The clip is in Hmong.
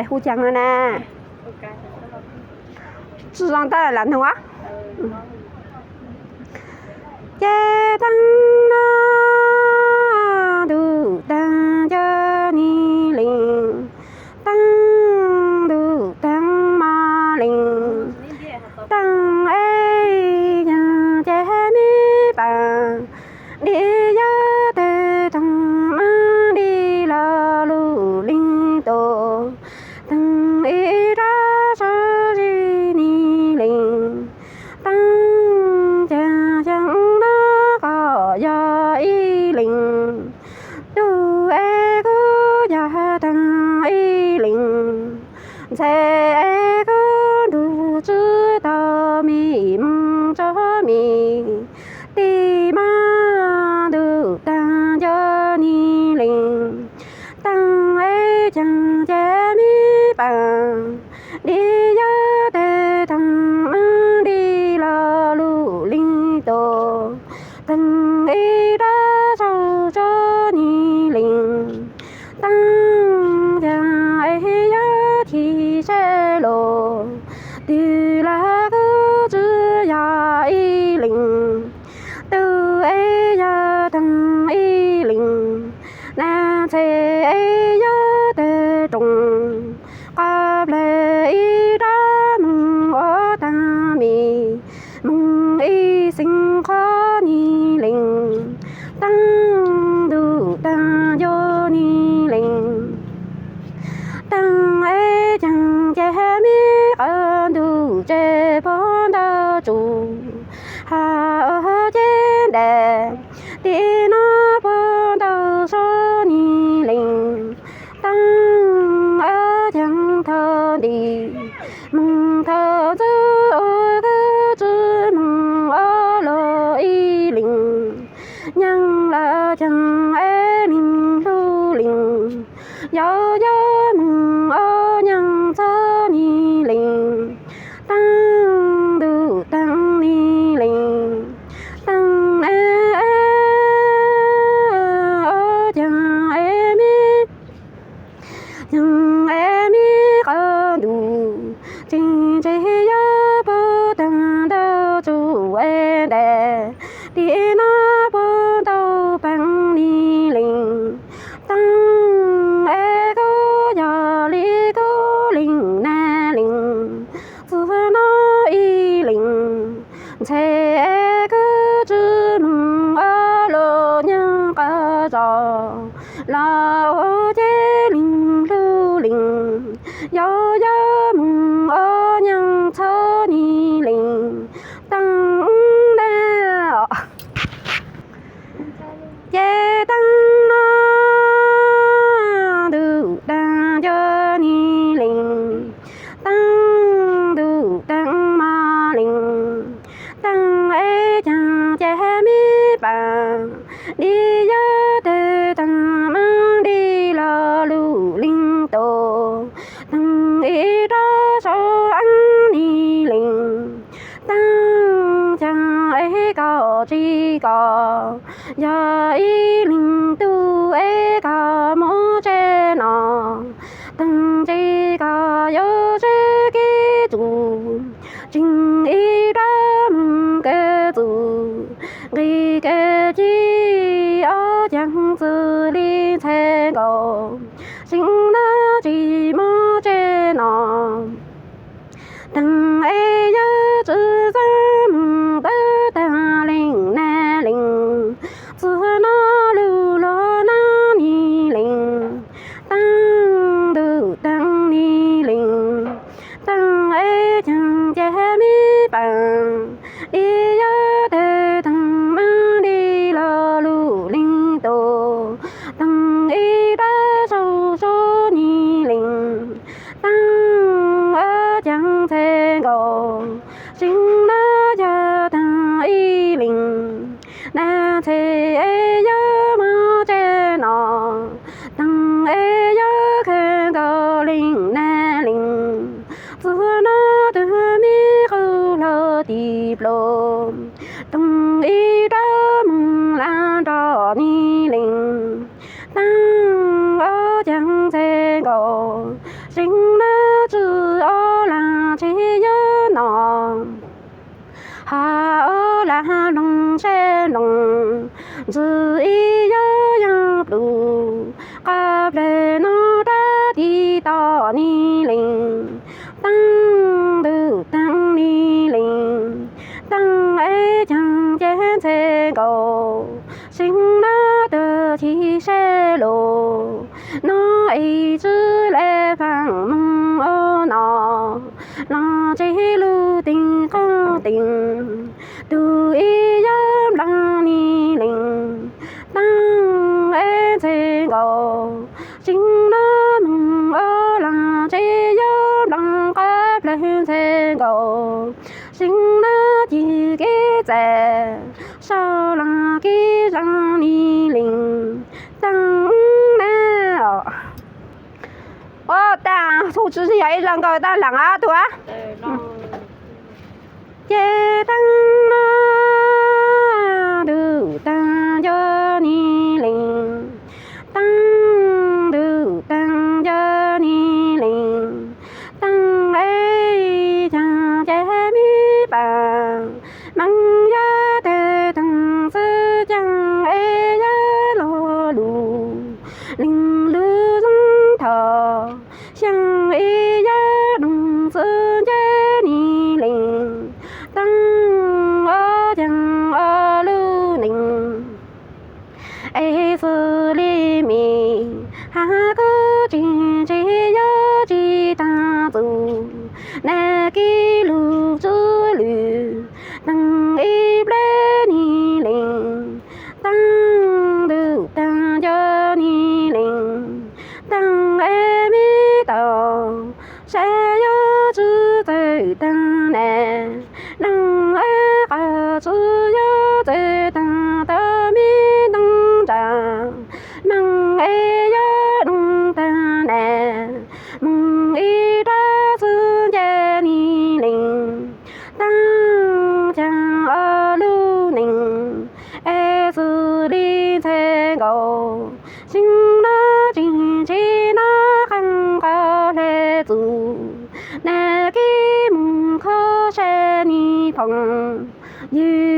Hu caag no na. Tsi zoo ntawd lam nug. Ces taag no ntuj taag cov nib lees, taag ntuj taag mab lees, taag ib caag ces mib paam, di yawg teg taag mab di los lug leeg tus, taag ib rab sau zig nib lees, taag caag xyoo nub qhov yog ib lees, tug es kuv yog taag ib lees, ntxhais es kuv nrug tswv tau mej moog tso mej, tig mab ntuj taag cov nib lees, taag ib caag ces mib paam, di yawg teg taag mab di los lug leeg tus, taag ib rab sau tso nib lees, taag caag es yawg chim sab lug, twg lam kuv tswv yog ib lees, tug es yog taag ib lees, na ntxhais es yawg teg roos, qhov plawg ib rab moog ua taag mej, moog ib xeem qhov nib lees, taag ntuj taag cov nib lees, taag ib caag ces meb qhov ntuj tsev puag ntau tsuj, has ua cev ntais, tim no puag ntau sau nib lees, taag ib caag thaum nti, moog thaum ntxwg ua kuv tswv moog ua luaj ib lees, nyaam lawm caag es leeg lug lees, yau yawg moog ua nyaam txog nib lees, taag ntuj taag nib lees, taag na ua caag es meb, caag es meb qhov ntuj tsev tsev yawg puag taag ntau tsuj es ntais, tim no puag ntau paab nib lees, taag es kuv yog li kuv lees na lees, txug no ib lees, ntxhais es kuv tswv moog ua luaj nyaag qhov zog, los ua cev leeg lug lees, yau yawg moog ua nyaam txog nib lees, taag na ces taag no ntuj taag cov nib lees, taag ntuj taag mab lees, taag ib caag ces meb paam, di yawg teg taag mab di los lug leeg tus, taag ib rab sau aav nib lees, taag caag es koj tsis koj, yog ib leeg tug es koj moog tsev no, taag tsis koj yuav tsev kev txug, tseem ib rab moog kev txug, nqis kev ci, ua caag txwv li ntxhais nkaus, tseem nab tsis moog tsev no. Taag es yawg tswv txaj moog tawg taag lees na lees, txug no lug luag nab nib lees, taag ntuj taag nib lees, taag es caag ces meb paam, di yawg teg taag mab di los lug leeg tus, taag ib rab sau sau nib lees, taag ua caag ntxhais nkaus, tseem nab yog taag ib lees, na ntxhais es yawg moog tsev no, taag es yawg khaws nkaus lees na lees, txug no tug meb qub hlo tis pluj, taag ib rab moog laj nrog nib lees, taag ua caag ntxhais nkaus, seev nab tsi ob lag ntseg yuav no. Hos ob lag loog sab nroog, ntxwg ib yuav yeej plum, qab plawg no rab tiv tom ni lees, taab ntug taab ni lees, taab eb caag ca ntxhe nkaus, seev nab tuag ci sab lug, no es tsi le faam moog ua no, los ntseg lug teeg qaab teeg, tug ib yuav nplaag ni lees, taab eb ntxhe nkaus, seev nab moog ua laag ntseg yuav nplaag qab plawg ntxhe nkaus, seev nab cig kev txais, sau laag kev zaaj ni lees, taab nab os. Ua taag txuj tsi yog ib zag nkaus taag laam a tug a. Ces taab nab ntug taag nco ni lees, taab ntug taag nco ni lees, taab eb caag ca me paam, meej yuav tawg taag xwb, caag eb yuav lug lug, leeg lug zoo thaum, xyaa ib yuav doog xwb ncav ni lees, taab ob caag ob lub nees. Es xws li me has kub tsi ntseg yuav tsi taag txug, nag kib lug tsi lwm, taag ib plab ni lees, taab ntug taag nco ni lees, taab eb me tau, saib yuav tsi txawg taag nag, naag eb qas tsi yuav txawg taag tau me ntoo ntsaa, naag eb yuav doog taag nag, moog ib rab xwb ncav ni lees, taab caag ob lub nees, es xws li ntxhe nkaus, seev nab tsi ntseg nab qeej qab hle txug, nag kib moog kho sab ni phoom, ywg